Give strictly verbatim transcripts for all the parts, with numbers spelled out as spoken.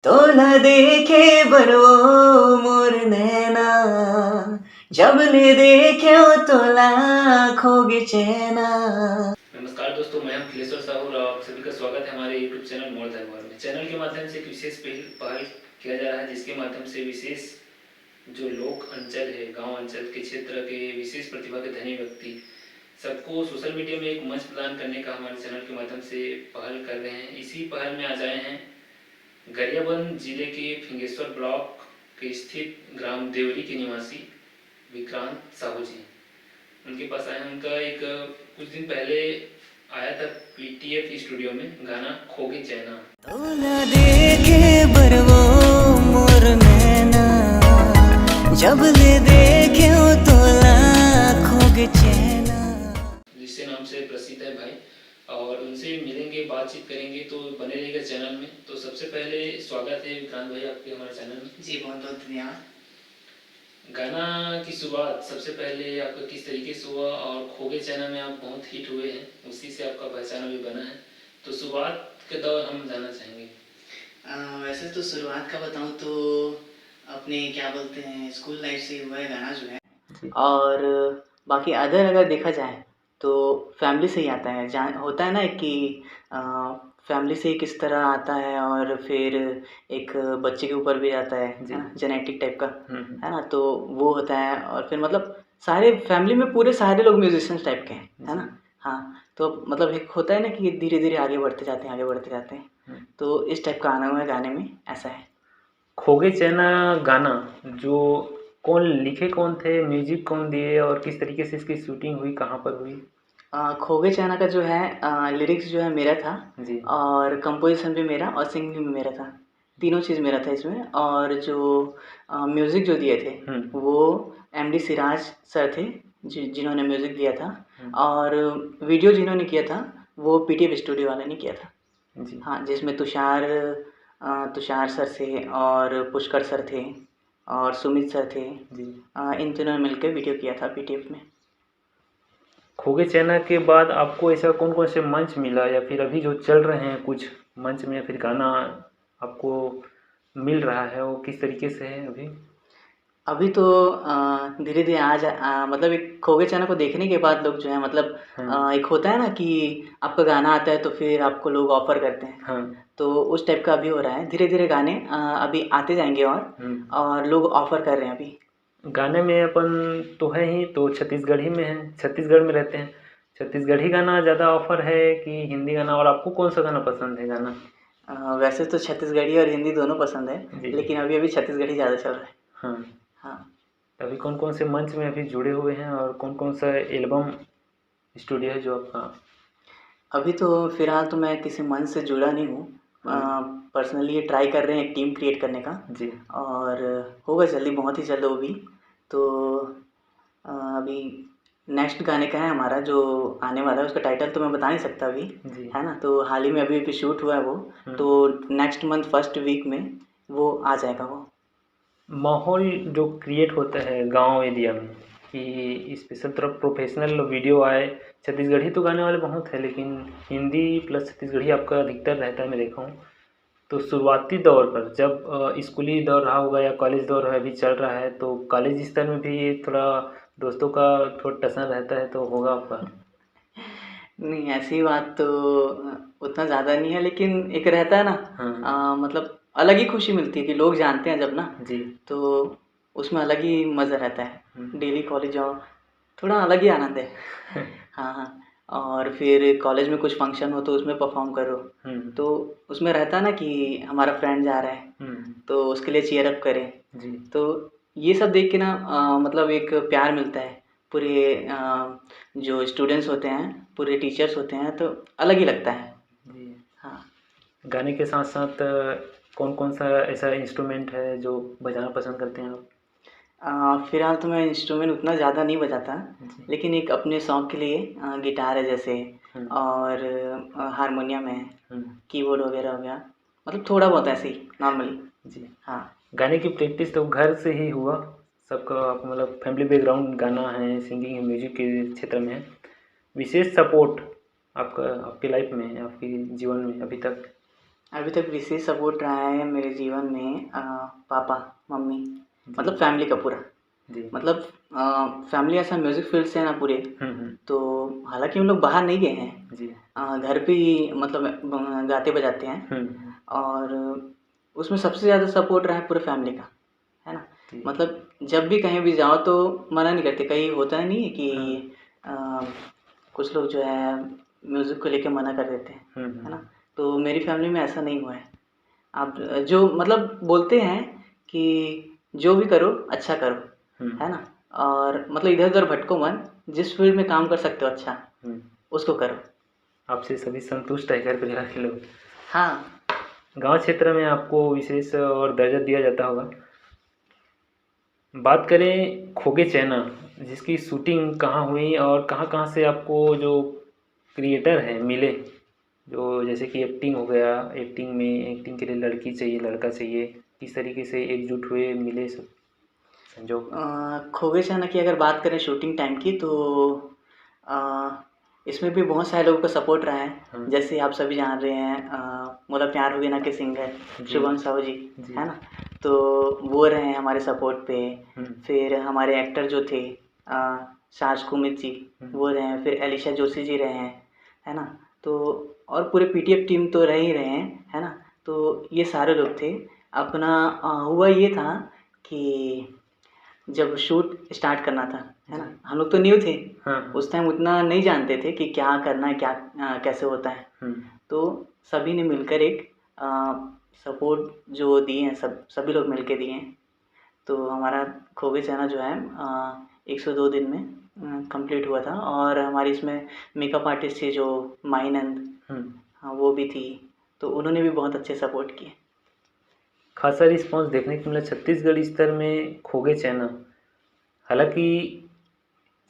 तोला देखे बर वो मोर नैना, जब ले देखे तोला खोगे चैना। नमस्कार दोस्तों, मैं अखिलेश्वर साहू और आप सभी का स्वागत है हमारे YouTube चैनल मोर दरबार में। चैनल के माध्यम से एक विशेष पहल पहल किया जा रहा है, जिसके माध्यम से विशेष जो लोक अंचल है, गांव अंचल के क्षेत्र के विशेष प्रतिभा के धनी व्यक्ति सबको सोशल मीडिया में एक मंच प्रदान करने का हमारे चैनल के माध्यम से पहल कर रहे हैं। इसी पहल में आज आए हैं गरियाबंद जिले के फिंगेश्वर ब्लॉक के स्थित ग्राम देवरी के निवासी विक्रांत साहू जी। उनके पास आए हैं। उनका एक कुछ दिन पहले आया था पीटीएफ स्टूडियो में गाना खोगे चैना। तोला देखे बर वो मोर नैना, जब ले देखे तोला खोगे चैना। जिससे नाम से प्रसिद्ध है भाई, और उनसे मिलेंगे, बातचीत करेंगे, तो बने रहिएगा चैनल में। तो सबसे पहले स्वागत है विक्रांत भाई आपके हमारे चैनल में। जी, बहुत बहुत धन्यवाद। गाना की शुरुआत सबसे पहले आपका किस तरीके से हुआ और खोगे चैना में आप बहुत हिट हुए हैं, उसी से आपका पहचान भी बना है, तो शुरुआत के दौर हम जानना चाहेंगे। अ, वैसे तो शुरुआत का बताऊं तो अपने क्या बोलते हैं स्कूल लाइफ से हुआ है गाना जो है। जी। और बाकी अदर अगर देखा जाए तो फैमिली से ही आता है। जान होता है ना कि फैमिली से किस तरह आता है और फिर एक बच्चे के ऊपर भी आता है, है ना, जेनेटिक टाइप का, है ना, तो वो होता है। और फिर मतलब सारे फैमिली में पूरे सारे लोग म्यूजिशियंस टाइप के हैं, है ना। हाँ, तो मतलब एक होता है ना कि धीरे धीरे आगे बढ़ते जाते हैं, आगे बढ़ते जाते हैं। तो इस टाइप का आना हुआ है गाने में, ऐसा है। खोगे चैना गाना जो कौन लिखे, कौन थे, म्यूजिक कौन दिए और किस तरीके से इसकी शूटिंग हुई, कहाँ पर हुई? आ, खोगे चैना का जो है लिरिक्स जो है मेरा था जी। और कंपोजिशन भी मेरा और सिंगिंग भी मेरा था। तीनों चीज़ मेरा था इसमें। और जो म्यूज़िक जो दिए थे हम्म। वो एमडी सिराज सर थे, जि, जिन्होंने म्यूज़िक दिया था। हम्म। और वीडियो जिन्होंने किया था वो पीटीएफ स्टूडियो वाले ने किया था। जी। हाँ, जिसमें तुषार अ, तुषार सर थे और पुष्कर सर थे और सुमित सर थे। जी। अ, इन तीनों ने मिलकर वीडियो किया था पीटीएफ में। खोगे चैना के बाद आपको ऐसा कौन कौन से मंच मिला या फिर अभी जो चल रहे हैं कुछ मंच में या फिर गाना आपको मिल रहा है, वो किस तरीके से है अभी? अभी तो धीरे धीरे आ जा आ, मतलब एक खोगे चैना को देखने के बाद लोग जो है मतलब हाँ। आ, एक होता है ना कि आपका गाना आता है तो फिर आपको लोग ऑफर करते हैं। हाँ। तो उस टाइप का अभी हो रहा है धीरे धीरे गाने आ, अभी आते जाएंगे और हम्म। और लोग ऑफर कर रहे हैं अभी। गाने में अपन तो है ही, तो छत्तीसगढ़ी में है, छत्तीसगढ़ में रहते हैं। छत्तीसगढ़ी गाना ज़्यादा ऑफर है कि हिंदी गाना? और आपको कौन सा गाना पसंद है गाना? आ, वैसे तो छत्तीसगढ़ी और हिंदी दोनों पसंद है जी। लेकिन अभी अभी छत्तीसगढ़ी ज़्यादा चल रहा है। हाँ। हाँ। अभी कौन कौन से मंच में अभी जुड़े हुए हैं और कौन कौन सा एल्बम स्टूडियो है जो आपका? अभी तो फिलहाल तो मैं किसी मंच से जुड़ा नहीं हूँ। हम्म। पर्सनली ये ट्राई कर रहे हैं एक टीम क्रिएट करने का। जी। और होगा जल्दी, बहुत ही जल्द वो भी। तो अ, अभी नेक्स्ट गाने का है हमारा जो आने वाला है, उसका टाइटल तो मैं बता नहीं सकता अभी, जी। है ना। तो हाल ही में अभी अभी शूट हुआ है वो। हम्म। तो नेक्स्ट मंथ फर्स्ट वीक में वो आ जाएगा वो। माहौल जो क्रिएट होता है गांव एरिया में कि स्पेशल तरफ प्रोफेशनल वीडियो आए, छत्तीसगढ़ी तो गाने वाले बहुत हैं लेकिन हिंदी प्लस छत्तीसगढ़ी आपका अधिकतर रहता है, मैं देखा हूँ। तो शुरुआती दौर पर जब अ, स्कूली दौर रहा होगा या कॉलेज दौर है अभी चल रहा है, तो कॉलेज स्तर में भी थोड़ा दोस्तों का थोड़ा टसन रहता है तो होगा आपका? नहीं, ऐसी बात तो उतना ज़्यादा नहीं है, लेकिन एक रहता है ना, हाँ। अ, मतलब अलग ही खुशी मिलती है कि लोग जानते हैं जब ना, जी। तो उसमें अलग ही मज़ा रहता है। हम्म। डेली कॉलेज जाओ, थोड़ा अलग ही आनंद है। हाँ, हाँ। और फिर कॉलेज में कुछ फंक्शन हो तो उसमें परफॉर्म करो, हम्म। तो उसमें रहता है ना कि हमारा फ्रेंड जा रहा है, हम्म। तो उसके लिए चीयर अप करें। जी। तो ये सब देख के ना, अ, मतलब एक प्यार मिलता है पूरे, अ, जो स्टूडेंट्स होते हैं, पूरे टीचर्स होते हैं, तो अलग ही लगता है। जी। हाँ। गाने के साथ साथ अ, कौन कौन सा ऐसा इंस्ट्रूमेंट है जो बजाना पसंद करते हैं आप? अ, फिलहाल तो मैं इंस्ट्रूमेंट उतना ज़्यादा नहीं बजाता, जी। लेकिन एक अपने शौक के लिए, अ, गिटार है जैसे, हम्म। और अ, हारमोनियम है, हम्म। कीबोर्ड वगैरह हो गया, मतलब थोड़ा बहुत ऐसे ही नॉर्मली। जी। हाँ। गाने की प्रैक्टिस तो घर से ही हुआ, सबका आपको मतलब फैमिली बैकग्राउंड गाना है, सिंगिंग है, म्यूजिक के क्षेत्र में है। विशेष सपोर्ट आपका, आपके लाइफ में, आपके जीवन में अभी तक? अभी तक विशेष सपोर्ट रहा है मेरे जीवन में अ, पापा, मम्मी, मतलब फैमिली का पूरा। जी। मतलब अ, फैमिली ऐसा म्यूजिक फील्ड से है ना पूरे, हम्म हम्म, तो हालांकि हम लोग बाहर नहीं गए हैं। जी। अ, घर पे ही मतलब ब- गाते बजाते हैं। हम्म और उसमें सबसे ज़्यादा सपोर्ट रहा है पूरे फैमिली का, है ना? जी। मतलब जब भी कहीं भी जाओ तो मना नहीं करते। कहीं होता है नहीं कि हाँ। अ, कुछ लोग जो है म्यूजिक को लेके मना कर देते हैं, हम्म हम्म, है ना? तो मेरी फैमिली में ऐसा नहीं हुआ है। आप जो मतलब बोलते हैं कि जो भी करो अच्छा करो, हम्म, है ना? और मतलब इधर उधर भटको मत, जिस फील्ड में काम कर सकते हो अच्छा, हम्म। उसको करो। आपसे सभी संतुष्ट है घर परिवार के लोग। हाँ। गांव क्षेत्र में आपको विशेष और दर्जा दिया जाता होगा। बात करें खोगे चैना, जिसकी शूटिंग कहाँ हुई और कहाँ कहाँ से आपको जो क्रिएटर हैं मिले, जो जैसे कि एक्टिंग हो गया, एक्टिंग में एक्टिंग के लिए लड़की चाहिए, लड़का चाहिए, किस तरीके से एकजुट हुए, मिले सब संजोग? अ, खोगे चैना की अगर बात करें शूटिंग टाइम की, तो अ, इसमें भी बहुत सारे लोगों का सपोर्ट रहा है। हाँ। जैसे आप सभी जान रहे हैं अ, मोला प्यार होगे ना के सिंगर जी। शुभम साहू जी, जी। है ना? तो वो रहे हैं हमारे सपोर्ट पे। हम्म, फिर हमारे एक्टर जो थे अ, साज कुमित जी, हम्म। वो रहे हैं। फिर एलिशा जोशी जी रहे हैं, है ना? तो और पूरे पीटीएफ टीम तो रह ही रहे हैं, है ना? तो ये सारे लोग थे। अपना अ, हुआ ये था कि जब शूट स्टार्ट करना था, है ना, जी। हम लोग तो न्यू थे, हाँ हाँ, उस टाइम उतना नहीं जानते थे कि क्या करना है, क्या अ, कैसे होता है। हम्म, तो सभी ने मिलकर एक सपोर्ट जो दिए हैं, सब सभी लोग मिलके दिए हैं। तो हमारा खोगे चैना जो है एक सौ दो दिन में कंप्लीट हुआ था। और हमारी इसमें मेकअप आर्टिस्ट थी जो माई नंद, हम्म। हाँ, वो भी थी। तो उन्होंने भी बहुत अच्छे सपोर्ट किए। खासा रिस्पॉन्स देखने को मिला छत्तीसगढ़ स्तर में खोगे चैना। हालांकि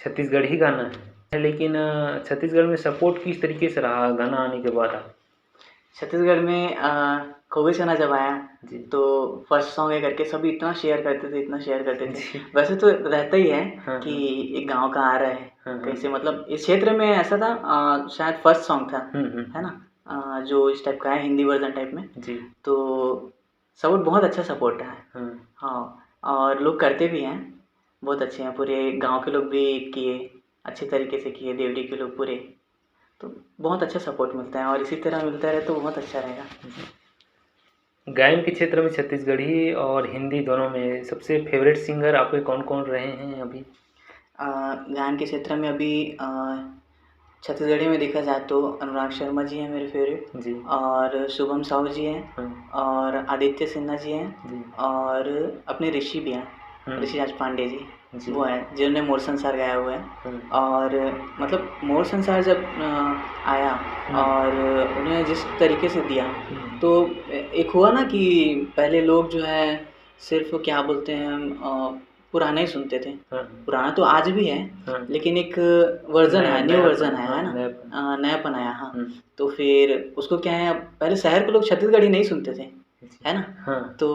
छत्तीसगढ़ी गाना है, लेकिन अ, छत्तीसगढ़ में सपोर्ट किस तरीके से रहा गाना आने के बाद? आप छत्तीसगढ़ में अ, खोगे चैना जब आया, जी। तो फर्स्ट सॉन्ग है करके सभी इतना शेयर करते थे, इतना शेयर करते थे। जी। वैसे तो रहता ही है हाँ, कि एक गांव का आ रहा है, हाँ, हाँ। कैसे, मतलब इस क्षेत्र में ऐसा था अ, शायद फर्स्ट सॉन्ग था, हम्म हम्म, है ना? अ, जो इस टाइप का है, हिंदी वर्जन टाइप में। जी। तो सपोर्ट, बहुत अच्छा सपोर्ट है। हाँ। हाँ, और लोग करते भी हैं, बहुत अच्छे हैं। पूरे गांव के लोग भी किए, अच्छे तरीके से किए, देवरी के लोग पूरे। तो बहुत अच्छा सपोर्ट मिलता है और इसी तरह मिलता रहे तो बहुत अच्छा रहेगा। गायन के क्षेत्र में छत्तीसगढ़ी और हिंदी दोनों में सबसे फेवरेट सिंगर आपके कौन कौन रहे हैं अभी? अ, गायन के क्षेत्र में अभी अ, छत्तीसगढ़ी में देखा जाए तो अनुराग शर्मा जी हैं मेरे फेवरेट, जी। और शुभम साहू जी हैं, हाँ। और आदित्य सिन्हा जी हैं, जी। और अपने ऋषि भी हैं, हम्म। ऋषिराज पांडे जी, जी। वो हैं जिन्होंने मोर संसार गाया हुआ है। हम्म। और मतलब मोर संसार जब अ, आया हम्म। और उन्होंने जिस तरीके से दिया, हम्म। तो एक हुआ ना कि पहले लोग जो है सिर्फ, क्या बोलते हैं हम, अ, पुराना ही सुनते थे। हाँ। पुराना तो आज भी है, हाँ। लेकिन एक वर्जन नया, है, न्यू नया वर्जन बना, है, हाँ, है ना? नया बना। अ, नयापन आया, हाँ। हम्म। तो फिर उसको क्या है, पहले शहर के लोग छत्तीसगढ़ी नहीं सुनते थे, है ना? हाँ। तो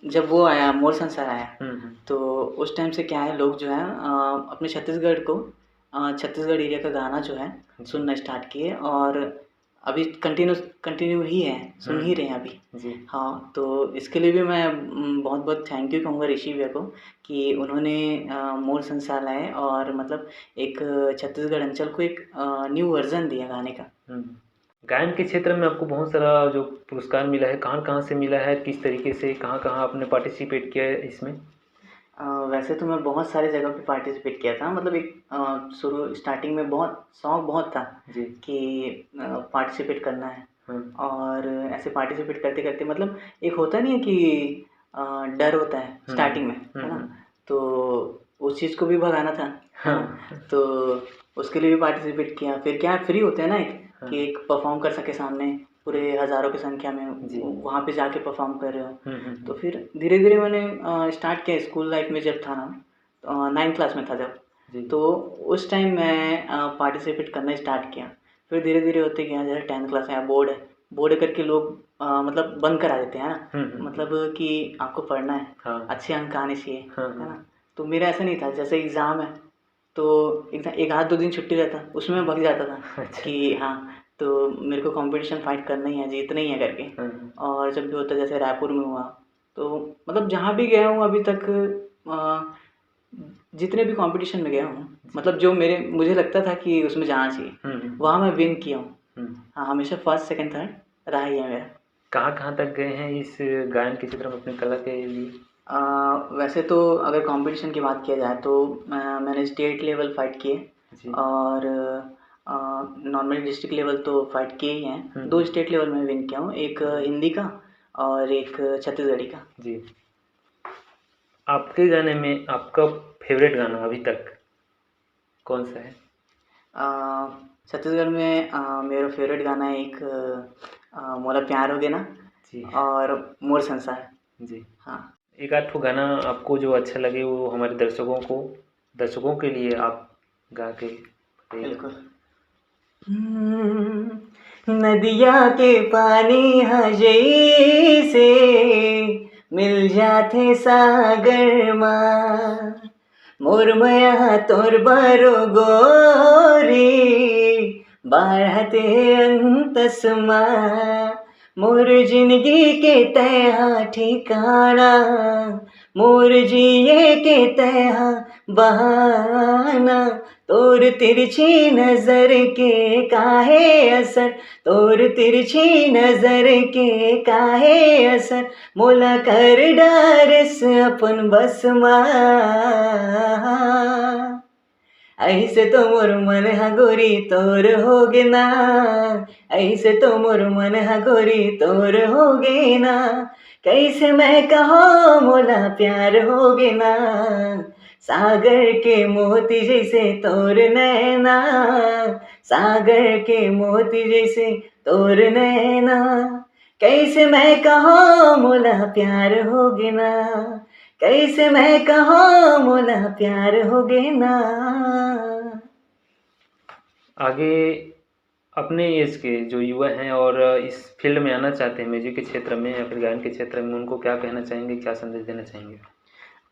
जब वो आया, मोर संसार आया, हम्म, हम्म। तो उस टाइम से क्या है, लोग जो है अ, अपने छत्तीसगढ़ को, अ, छत्तीसगढ़ एरिया का गाना जो है जी। सुनना स्टार्ट किए, और अभी कंटिन्यू, कंटिन्यू ही है, सुन ही हम्म। रहे हैं अभी। जी। हाँ, तो इसके लिए भी मैं उम, बहुत बहुत थैंक यू कहूँगा ऋषि भैया को कि उन्होंने अ, मोर संसार लाए और मतलब एक छत्तीसगढ़ अंचल को एक अ, न्यू वर्जन दिया गाने का। हम्म। गायन के क्षेत्र में आपको बहुत सारा जो पुरस्कार मिला है, कहाँ कहाँ से मिला है, किस तरीके से, कहाँ कहाँ आपने पार्टिसिपेट किया है इसमें? अ, वैसे तो मैं बहुत सारी जगह पे पार्टिसिपेट किया था, मतलब एक अ, शुरू, स्टार्टिंग में बहुत शौक बहुत था जी। कि पार्टिसिपेट करना है। हाँ। और ऐसे पार्टिसिपेट करते करते, मतलब एक होता नहीं है कि अ, डर होता है हम्म, स्टार्टिंग में, हम्म, है ना? हम्म। तो उस चीज़ को भी भगाना था, है ना? हाँ। तो उसके लिए भी पार्टिसिपेट किया। फिर क्या है, फ्री होते हैं ना, एक हाँ। कि एक परफॉर्म कर सके सामने पूरे हज़ारों की संख्या में, जी। वहाँ पे जाके परफॉर्म कर रहे हो। हम्म, हम्म, हम्म। तो फिर धीरे धीरे मैंने स्टार्ट किया स्कूल लाइफ में जब था ना, नाइन्थ क्लास में था जब, जी। तो उस टाइम मैं पार्टिसिपेट करना स्टार्ट किया। फिर धीरे धीरे होते गया, जैसे टेंथ क्लास आया, बोर्ड है, बोर्ड करके लोग अ, मतलब बंद करा देते हैं ना, हम्म, हम्म। मतलब कि आपको पढ़ना है, हाँ। अच्छे अंक आने चाहिए, हाँ, है हाँ। ना? तो मेरा ऐसा नहीं था, जैसे एग्ज़ाम है तो एग्ज़ाम, एक आध दो दिन छुट्टी रहता, उसमें मैं भग जाता था अच्छा। कि हाँ, तो मेरे को कंपटीशन फाइट करना ही है, जीतना ही है करके। हम्म, और जब भी होता है, जैसे रायपुर में हुआ, तो मतलब जहाँ भी गया हूँ अभी तक, अ, जितने भी कंपटीशन में गया हूँ, मतलब जो मेरे मुझे लगता था कि उसमें जाना चाहिए, हम्म, वहाँ मैं विन किया हूँ। हम्म। हाँ, हमेशा फर्स्ट, सेकंड, थर्ड रहा ही है मेरा। कहाँ कहाँ तक गए हैं इस गायन के क्षेत्र में अपनी कला के लिए? अ, वैसे तो अगर कंपटीशन की बात किया जाए तो अ, मैंने स्टेट लेवल फाइट किए जी। और नॉर्मल डिस्ट्रिक्ट लेवल तो फाइट किए ही हैं। हम्म। दो स्टेट लेवल में विन किया हूँ, एक हिंदी का और एक छत्तीसगढ़ी का। जी। आपके गाने में आपका फेवरेट गाना अभी तक कौन सा है? अ, छत्तीसगढ़ में अ, मेरा फेवरेट गाना है एक, अ, मोला प्यार होगे ना जी। और मोर संसार। जी। हाँ। एक आध ठो गाना आपको जो अच्छा लगे, वो हमारे दर्शकों को, दर्शकों के लिए आप गा के बताइए। बिल्कुल। हम्म, नदिया के पानी ह जइसे मिल जाथे सागर मा, मोर मया तोर बरो गोरी बाढ़त हे अंतस मा, मोर जिंदगी के तैहा ठिकाना, मोर जिए के तैहा बहाना, तोर तिरछी नजर के काहे असर, तोर तिरछी नजर के काहे असर, मोला कर डारस अपन बस मा। ऐसे तो मोर मन ह गोरी तोर होगे ना, ऐसे तो मोर मन ह गोरी तोर होगे ना, कैसे मैं कहो मोला प्यार होगे ना, सागर के मोती जैसे तोर नैना, सागर के मोती जैसे तोर नैना, कैसे मैं कहो मोला प्यार होगे ना, कैसे मैं कहो मोला प्यार होगे ना। आगे अपने एज के जो युवा हैं और इस फील्ड में आना चाहते हैं, म्यूजिक के क्षेत्र में या फिर गायन के क्षेत्र में, उनको क्या कहना चाहेंगे, क्या संदेश देना चाहेंगे?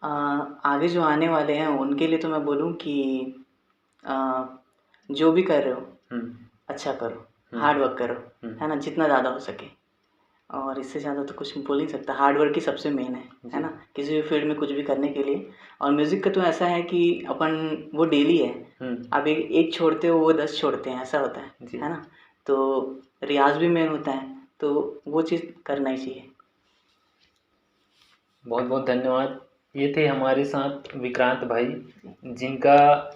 अ, आगे जो आने वाले हैं उनके लिए तो मैं बोलूँ कि अ, जो भी कर रहे हो हम्म। अच्छा करो, हम्म। हार्ड वर्क करो, हम्म। है ना, जितना ज़्यादा हो सके। और इससे ज़्यादा तो कुछ बोल नहीं सकता, हार्ड वर्क ही सबसे मेन है, जी। है ना, किसी भी फील्ड में कुछ भी करने के लिए। और म्यूज़िक का तो ऐसा है कि अपन वो डेली है, हम्म। आप एक, एक छोड़ते हो, वो दस छोड़ते हैं, ऐसा होता है, जी। है ना। तो रियाज भी मेन होता है, तो वो चीज़ करना ही चाहिए। बहुत बहुत धन्यवाद। ये थे हमारे साथ विक्रांत भाई, जिनका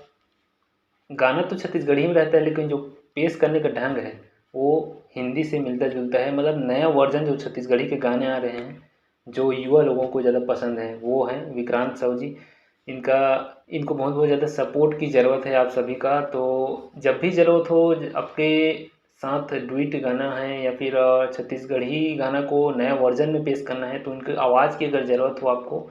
गाना तो छत्तीसगढ़ी में रहता है, लेकिन जो पेश करने का ढंग है, वो हिंदी से मिलता जुलता है। मतलब, नया वर्जन जो छत्तीसगढ़ी के गाने आ रहे हैं, जो युवा लोगों को ज़्यादा पसंद है, वो हैं विक्रांत साहू जी। इनका, इनको बहुत बहुत ज़्यादा सपोर्ट की ज़रूरत है आप सभी का। तो जब भी ज़रूरत हो, ज-, आपके साथ डुएट गाना है या फिर, अ, छत्तीसगढ़ी गाना को नया वर्जन में पेश करना है, तो इनकी आवाज़ की अगर ज़रूरत हो आपको,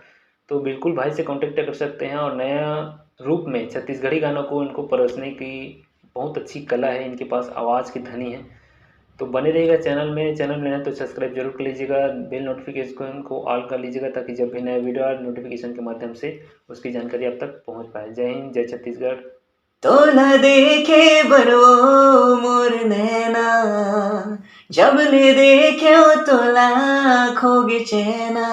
तो बिल्कुल भाई से कॉन्टैक्ट कर सकते हैं और नया रूप में छत्तीसगढ़ी गानों को इनको परोसने की बहुत अच्छी कला है इनके पास, आवाज़ की धनी है। तो बने रहिएगा चैनल में। चैनल में हैं तो सब्सक्राइब जरूर कर लीजिएगा, बेल नोटिफिकेशन को ऑल कर लीजिएगा, ताकि जब भी नया वीडियो आए, नोटिफिकेशन के माध्यम से उसकी जानकारी आप तक पहुंच पाए। जय हिंद, जय छत्तीसगढ़। तोला देखे बर वो मोर नैना, जब ले देखे तोला खोगे चैना।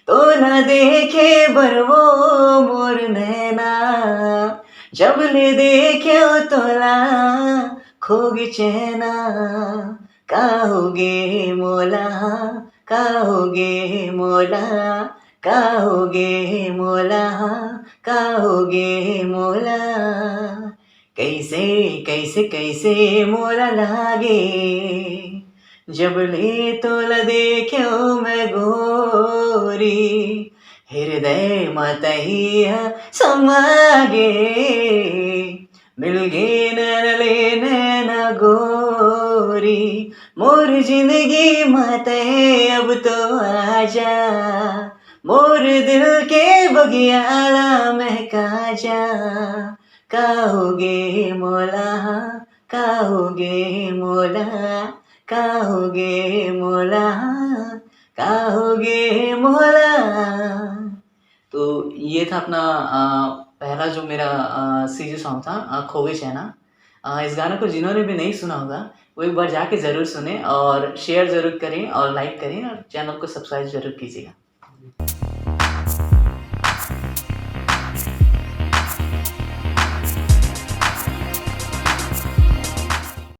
तोला देखे बर वो मोर नैना, जब ले देखे तोला खोगे चैना। का होगे मोला, का होगे मोला, का होगे मोला, का होगे मोला। कैसे, कैसे, कैसे मोला लागे, जब ले तोला देख्यो मैं गोरी, हृदय म तही ह समागे। मिलगे नैन ले नैन गोरी, मोर जिंदगी म तै अब तो आजा, मोर दिल के बगिया ला महका जा। का होगे मोला, का होगे मोला, का होगे मोला, का होगे मोला। तो ये था अपना, अ, पहला जो मेरा, अ, सीजी सॉन्ग था, अ, खोगे चैना। अ, इस गाना को जिन्होंने भी नहीं सुना होगा, वो एक बार जाके ज़रूर सुने और शेयर ज़रूर करें और लाइक करें और चैनल को सब्सक्राइब ज़रूर कीजिएगा।